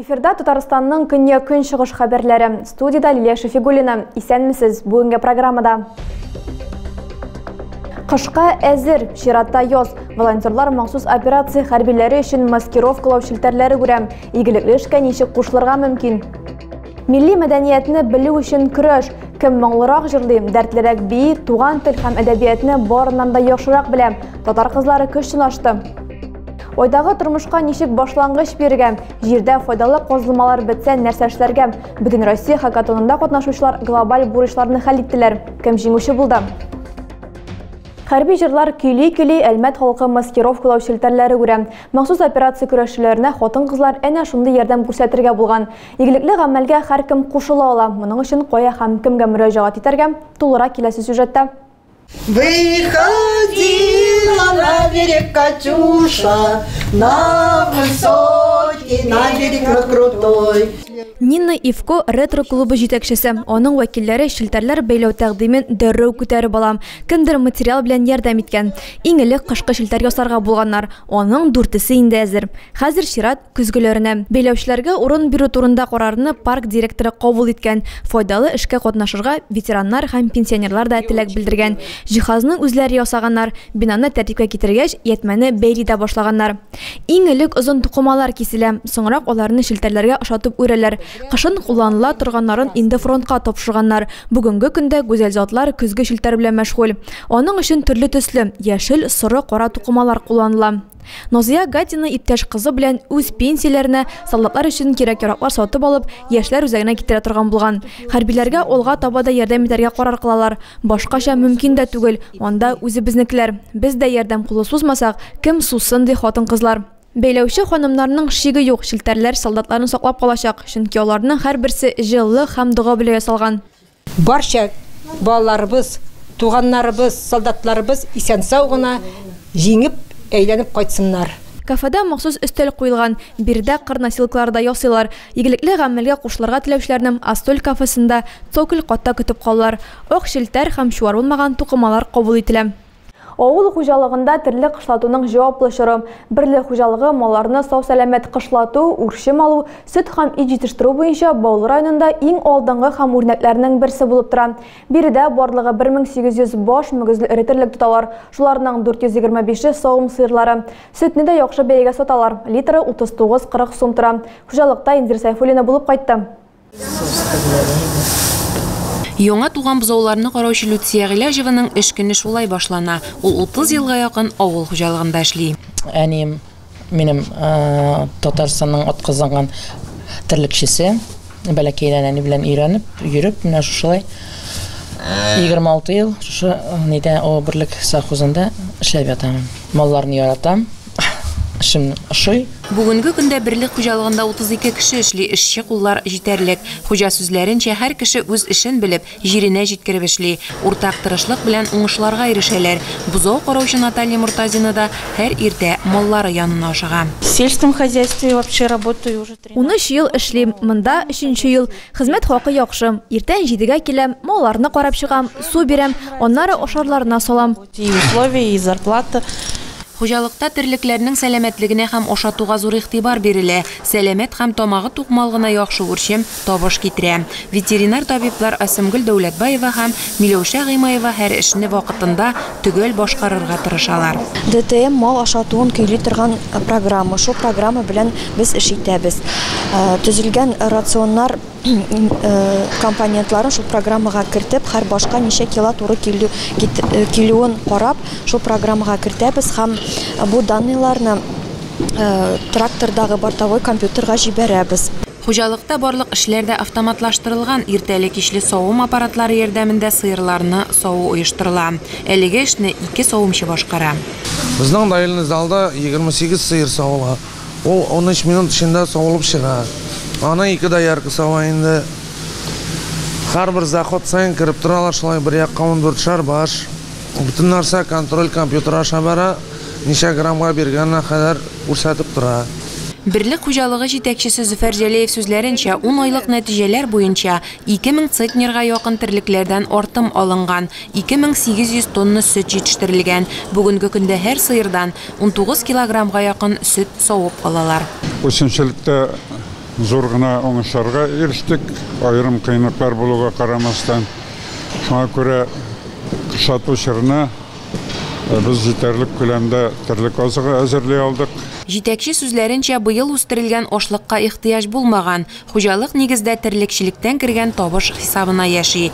Эфирда Татарстанның көньяк-көнчыгыш хәбәрләре. Студиядә Лилия Шәфигуллина. Исәнмесез. Бүгенге программада. Кышка әзер, чиратта яз. Волонтерлар махсус операция хәрбиләре өчен маскировкалау челтәрләре күрә. Игелекле эшкә ничек кушылырга мөмкин? Милли мәдәниятне белү өчен көрәш. Кем моңлырак җырлый, дәртлерәк бии, туган тел һәм әдәбиятны барыннан да яхшырак белә. Татар кызлары көч сынашты. Айдагы тормышка ничек башлангыч бирергә? Җирдә файдалы казылмалар бетсә, нәрсә эшләргә? Бөтен Россия хакатонында катнашучылар глобаль бурычларны хәл иттеләр. Кем җиңүче булды? Хәрби җырлар көйли-көйли Әлмәт халкы маскировкалау челтәрләре күрә. Махсус операция көрәшчеләренә хатын-кызлар әнә шундый ярдәм күрсәтергә булган. Игелекле гамәлгә һәркем кушыла ала. Моның өчен кая һәм кемгә мөрәҗәгать итәргә? Тулырак киләсе сюжетта. Выходила на берег Катюша, на высокий, на берег на крутой. Нина Ивко ретро клубы җитәкчесе. Аның вәкилләре челтәрләр бәйләү тәкъдимен дәррәү күтәреп ала. Кемдер материал белән ярдәм иткән. Иң элек кышкы челтәр ясарга булганнар. Аның дүртесе инде әзер. Хәзер чират көзгеләренә. Бәйләүчеләргә урын бирү турында карарны парк директоры кабул иткән. Файдалы эшкә катнашырга ветераннар һәм пенсионерлар да теләк белдергән. Җиһазны үзләре ясаганнар. Бинаны тәртипкә китергәч, ятмәне бәйли дә башлаганнар. Иң элек озын тукымалар киселә, соңрак аларны челтәрләргә ошатып үрәләр. Кышын кулланыла торганнарын инде фронтка тапшырганнар. Бүгенге көндә гүзәл затлар көзге челтәр белән мәшгуль. Аның өчен төрле төсле яшел, соры, кара тукымалар кулланыла. Назия Гатина иптәш кызы белән үз пенсияләренә солдатлар өчен кирәк-яраклар сатып алып, яшьләр үзәгенә китерә торган булган. Хәрбиләргә алга таба да ярдәм итәргә карар кылалар. Башкача мөмкин дә түгел, анда үзебезнекеләр. Без дә ярдәм кулы сузмасак, кем сузсын, ди хатын-кызлар. Бәйләүче ханымнарның шиге юк, челтәрләр солдатларны саклап калачак, чөнки аларның һәрберсе җылылык һәм дога белән ясалган. Барча балаларыбыз, туганнарыбыз, солдатларыбыз исән-сау гына җиңеп әйләнеп кайтсыннар. Кафеда махсус өстәл куелган. Биредә кыр носилкалары да ясыйлар. Игелекле гамәлгә кушылырга теләүчеләрне Астоль кафесында цоколь катта көтеп калалар. Ак челтәр һәм чуар булмаган тукымалар кабул ителә. Авыл хуҗалыгында терлек кышлатуның җаваплы чоры. Берлек хуҗалыгы малларны сау-сәламәт кышлату, үрчем алу, сөт һәм ит җитештерү буенча Баулы районында иң алдынгы һәм үрнәкләрнең берсе булып тора. Биредә барлыгы 1800 баш мөгезле эре терлек тоталар. Шуларның 425-е савым сыерлары. Сөтне дә яхшы бәягә саталар. Литры 39-40 сум тора. Хуҗалыкта Индира Сайфуллина булып кайтты. Яңа туган бозауларны караучы Люция Гыйләҗеваның эш көне шулай башлана. Ул 30 елга якын авыл хуҗалыгында эшли. Әнием минем Татарстанның атказанган терлекчесе. Бәләкәйдән әни белән өйрәнеп, йөреп, менә шушылай 26 ел шушы нидә о берлек совхозында эшләп ятам. Малларны яратам. Эшем ошый. Бүгенге көндә берлек хуҗалыгында 32 кеше эшли, эшче куллар җитәрлек. Хуҗа сүзләренчә, һәр кеше үз эшен белеп, җиренә җиткереп эшли. Уртак тырышлык белән уңышларга ирешәләр. Бозау караучы Наталья Муртазина да һәр иртә маллары янына ашыга. В сельском хозяйстве вообще работаю уже 13 ел эшлим, монда өченче ел. Хезмәт хакы яхшы. Иртән 7-гә киләм, малларны карап чыгам, су бирәм, аннары ашарларына салам. И условия, и зарплата. Хуҗалыкта терлекләрнең сәламәтлегенә һәм ашатуга зур игътибар бирелә. Сәламәт һәм тамагы тук мал гына яхшы үрчем, табыш китерә. Ветеринар табиблар Асемгөл Дәүләтбаева һәм Миләүшә Гыймаева һәр эшне вакытында төгәл башкарырга тырышалар. ДТМ мал ашатуын көйли торган программа. Шул программа белән без эш итәбез. Төзелгән рационнар компонентларын шул программага кертеп, һәр башка ничә кило туры килүен карап, шул программага кертәбез һәм бу данныйларны трактордагы бортовой компьютерга җибәрәбез. Хуҗалыкта барлык эшләр дә автоматлаштырылган. Иртәле-кичле савым аппаратлары ярдәмендә сыерларны саву оештырыла. Әлеге эшне ике савымчы башкара. Безнең даиле залда 28 сыер савыла. Ул 13 минут эчендә савылып чыга. Аны ике доярка сава инде. Һәрбер заход саен кереп торалар, шулай бер якка 14 баш. Бөтен нәрсә контроль компьютер аша бара, ничә граммга биргәненә кадәр күрсәтеп тора. Берлек хуҗалыгы җитәкчесе Зөфәр Җәләев сүзләренчә, 10 айлык нәтиҗәләр буенча 2000 центнерга якын терлекләрдән артым алынган, 2800 тонна сөт җитештерелгән. Бүгенге көндә һәр сыердан 19 килограммга якын сөт савып алалар. Үсемчелектә зур гына уңышларга ирештек, аерым кыенлыклар булуга карамастан. Шуңа күрә кышлату чорына без җитәрлек күләмдә терлек азыгы әзерли алдык. Җитәкче сүзләренчә, быел үстерелгән ашлыкка ихтыяҗ булмаган. Хуҗалык нигездә терлекчелектән кергән табыш хисабына яши.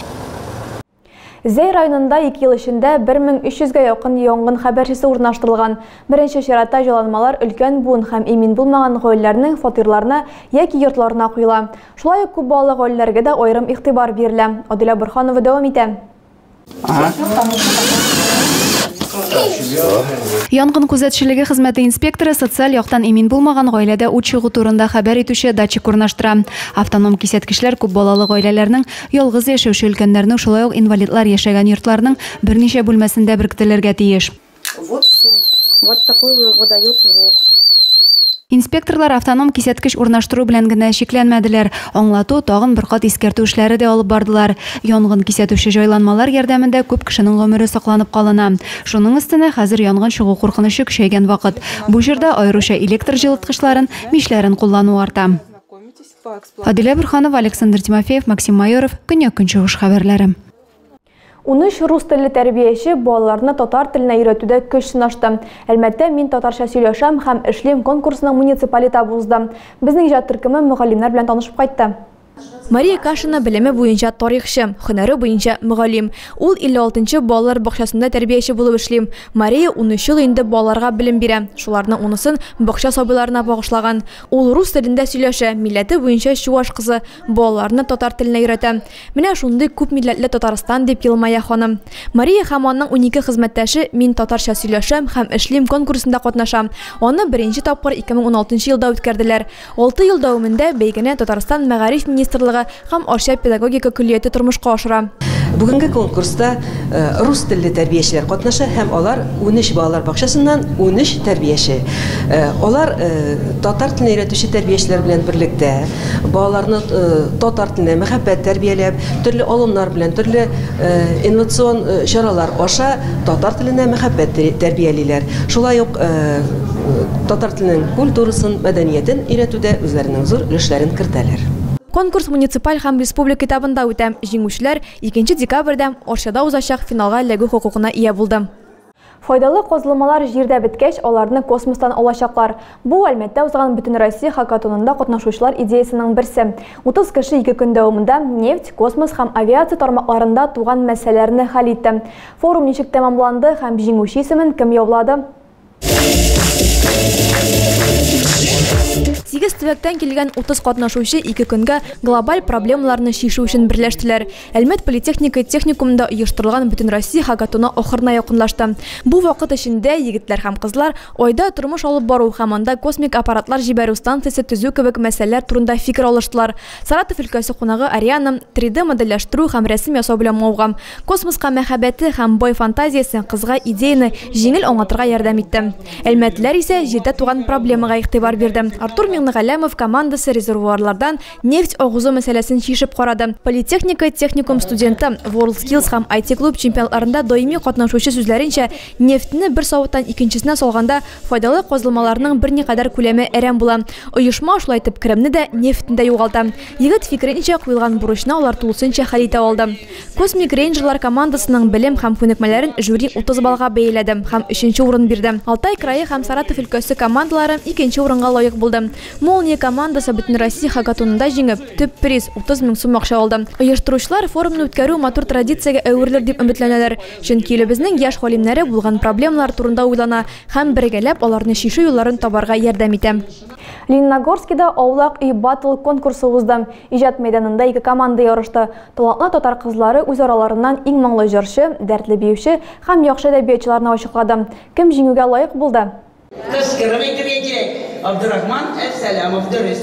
Зәй районында 2 ел эчендә 1300 гә якын янгын хәбәрчесе урнаштырылган. Беренче чиратта җайланмалар өлкән буын һәм имин булмаган гаиләләрнең фатирларына яки йортларына куела. Шулай ук күп балалы гаиләләргә дә аерым игътибар бирелә. Адилә Борһанова дәвам итә. Янгын күзәтчелеге хезмәте инспекторы социаль яктан имин булмаган гаиләдә ут чыгу турында хәбәр итүче датчик урнаштыра. Автоном кисәткечләр күп балалы гаиләләрнең, ялгыз яшәүче өлкәннәрнең, шулай ук инвалидлар яшәгән йортларның берничә бүлмәсендә беркетелергә тиеш. Вот все. Вот такой выдает звук. Инспекторлар автоном кисәткеч урнаштыру белән генә чикләнмәделәр. Аңлату, тагын бер кат искәртү эшләре дә алып бардылар. Янгын кисәтүче җайланмалар ярдәмендә күп кешенең гомере сакланып калына. Шуның өстенә хәзер янгын чыгу куркынычы көчәйгән вакыт. Бу чорда аеруча электр җылыткычларын, мичләрен куллану арта. Адилә Борһанова, Александр Тимофеев, Максим Майоров, Көньяк-Көнчыгыш хәбәрләре. 13 рус телле тәрбияче балаларны татар теленә өйрәтүдә көч сынашты. Әлмәттә мин татарча сөйләшәм һәм эшлим конкурсының муниципаль этабы узды. Безнең иҗат төркеме мөгаллимнәр белән танышып кайтты. Мария Кашина белеме буенча тарихчы, һөнәре буенча мөгаллим. Ул 56-нчы балалар бакчасында тәрбияче булып эшли. Мария 13 ел инде балаларга белем бирә. Шуларның 10-сын бакча сабыйларына багышлаган. Ул рус телендә сөйләшә, милләте буенча чуваш кызы, балаларны татар теленә өйрәтә. Менә шундый күп милләтле Татарстан дип елмая ханым. Мария һәм аның 12 хезмәттәше Мин татарча сөйләшәм һәм эшлим конкурсында катнаша. Аны беренче тапкыр 2016 елда үткәрделәр. 6 ел дәвамында бәйгене Татарстан мәгариф министрлыгы һәм Арча педагогика көллияте тормышка ашыра. Бүгенге конкурста рус телле тәрбиячеләр катнаша һәм алар 13 балалар бакчасыннан 13 тәрбияче. Алар татар теленә өйрәтүче тәрбиячеләр белән берлектә балаларны татар теленә мәхәббәт тәрбияләп, төрле алымнар белән, төрле инновацион чаралар аша татар теленә мәхәббәт тәрбиялиләр. Шулай ук татар теленең культурасын, мәдәниятен өйрәтүдә үзләренең зур өлешләрен кертәләр. Конкурс муниципаль һәм республика этабында үтә. Җиңүчеләр 2 декабрьдә Арчада узачак финалга эләгү хокукына ия булды. Файдалы казылмалар җирдә беткәч, аларны космостан алачаклар. Бу Әлмәттә узган Бөтенроссия хакатонында катнашучылар идеясының берсе. 30 кеше 2 көн дәвамында нефть, космос һәм авиация тармакларында туган мәсьәләләрне хәл итте. Форум ничек тәмамланды һәм җиңүче исемен кем яулады? 8 төбәктән килгән 30 катнашучы 2 көнгә глобаль проблемаларны чишү өчен берләштеләр. Әлмәт политехника техникумында оештырылган Бөтенроссия хакатоны ахырына якынлашты. Бу вакыт эчендә егетләр һәм кызлар айда тормыш алып бару һәм анда космик аппаратлар җибәрү станциясе төзү кебек мәсьәләләр турында фикер алыштылар. Саратов өлкәсе кунагы Ариана 3D модельләштерү һәм рәсем ясау белән мавыга. Космоска мәхәббәте һәм бай фантазиясе кызга идеяны җиңел аңлатырга ярдәм итте. Әлмәтлеләр исә җирдә туган проблемага игътибар бирде. Артур Миңнегаләмов командасы резервуарлардан нефть агызу мәсьәләсен чишеп карады. Политехника техникум студенты WorldSkills һәм IT клуб чемпионатларында даими катнашучы сүзләренчә, нефтьне бер савыттан икенчесенә салганда файдалы казылмаларның берникадәр күләме әрәм була. Оешма шулай итеп керемне дә, нефтьне дә югалта. Егет фикеренчә, куелган бурычны алар тулысынча хәл итә алды. Космик рейнджерлар командасының белем һәм күнекмәләрен жюри 30 баллга бәяләде һәм 3-нче урын бирде. Алтай крае һәм Саратов өлкәсе командалары 2-нче урынга лаек булды. Молния командасы Бөтенроссия хакатонында җиңеп, төп приз 30 мең сум акча алды. Оештыручылар форумны үткәрү матур традициягә әверелер дип өметләнәләр. Чөнки илебезнең яшь галимнәре булган проблемалар турында уйлана һәм бергәләп аларны чишү юлларын табарга ярдәм итә. Лениногорскида Аулак өй батл конкурсы узды. Иҗат мәйданында ике команда ярышты. Талантлы татар кызлары үз араларыннан иң моңлы җырчы, дәртле биюче һәм яхшы әдәбиятчыларны ачыклады. Кем җиңүгә лаек булды? Абдурахман Әфсәләмов дөрес.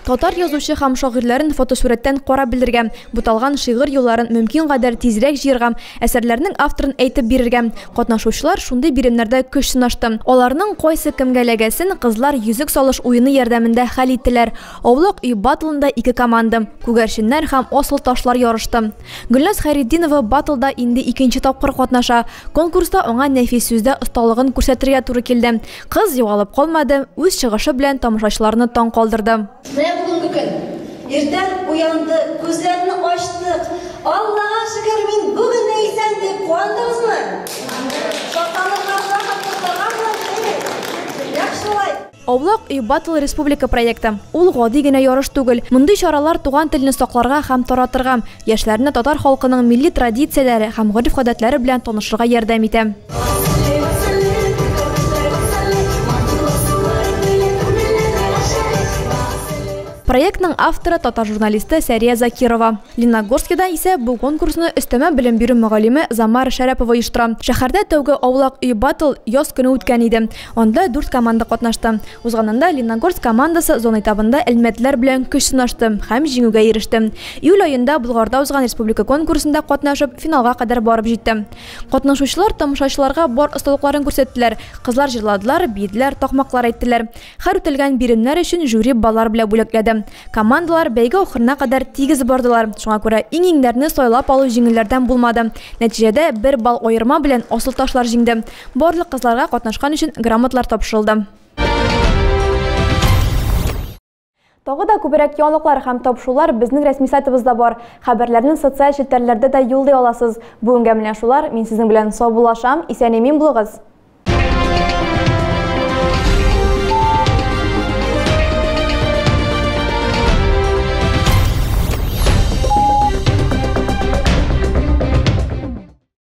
Татар язучы һәм шагыйрьләрен фотосурәттән карап белергә, буталган шигырь юлларын мөмкин кадәр тизрәк җыярга, әсәрләрнең авторын әйтеп бирергә. Катнашучылар шундый биремнәрдә көч сынашты. Аларның кайсы кемгә эләгәсен кызлар йөзек салыш уены ярдәмендә хәл иттеләр. Аулак өй баттлында ике команда, Күгәрченнәр һәм Асылташлар ярышты. Гөлназ Хәйретдинова баттлда инде икенче тапкыр катнаша. Конкурста аңа нәфис сүздә осталыгын күрсәтергә туры килде. Кыз югалып калмады, үз чыгышы белән тамашачыларны таң калдырды. Менә бүгенге көн. Иртән уяндык, күзләрне ачтык. Аллага шөкер, мин бүген дә исән дип куандыгызмы? Шатланырга, рәхәт котларгамы? Нәкъ шулай. Аулак өй баттл республика проекты. Ул гади генә ярыш түгел. Мондый чаралар туган телне сакларга һәм таратырга, яшьләрне татар халкының милли традицияләре һәм гореф-гадәтләре белән танышырга ярдәм итә. Проектның авторы татар журналисты Сәрия Закирова. Лениногорскида исә бу конкурсны өстәмә белем бирү мөгаллиме Замара Шәрәпова оештыра. Шәһәрдә тәүге Аулак өй баттл яз көне үткән иде. Анда дүрт команда катнашты. Узганында Лениногорск командасы зона этабында әлмәтлеләр белән көч сынашты һәм җиңүгә иреште. Июль аенда Болгарда узган республика конкурсында катнашып, финалга кадәр барып җитте. Катнашучылар тамашачыларга бар осталыкларын күрсәттеләр. Кызлар җырладылар, биеделәр, такмаклар әйттеләр. Һәр үтелгән биремнәр өчен жюри баллар белән бүләкләде. Командалар бәйге ахырына кадәр тигез бардылар. Шуңа күрә иң-иңнәрне сайлап алу җиңелләрдән булмады. Нәтиҗәдә бер балл аерма белән асылташлар җиңде. Барлык кызларга катнашкан өчен грамоталар тапшырылды. Тагы да күбрәк яңалыклар һәм тапшырулар безнең рәсми сайтыбызда бар. Хәбәрләрне социаль челтәрләрдә дә юллый аласыз. Бүгенгә менә шулар. Мин сезнең белән саубуллашам. Исән-имин булыгыз.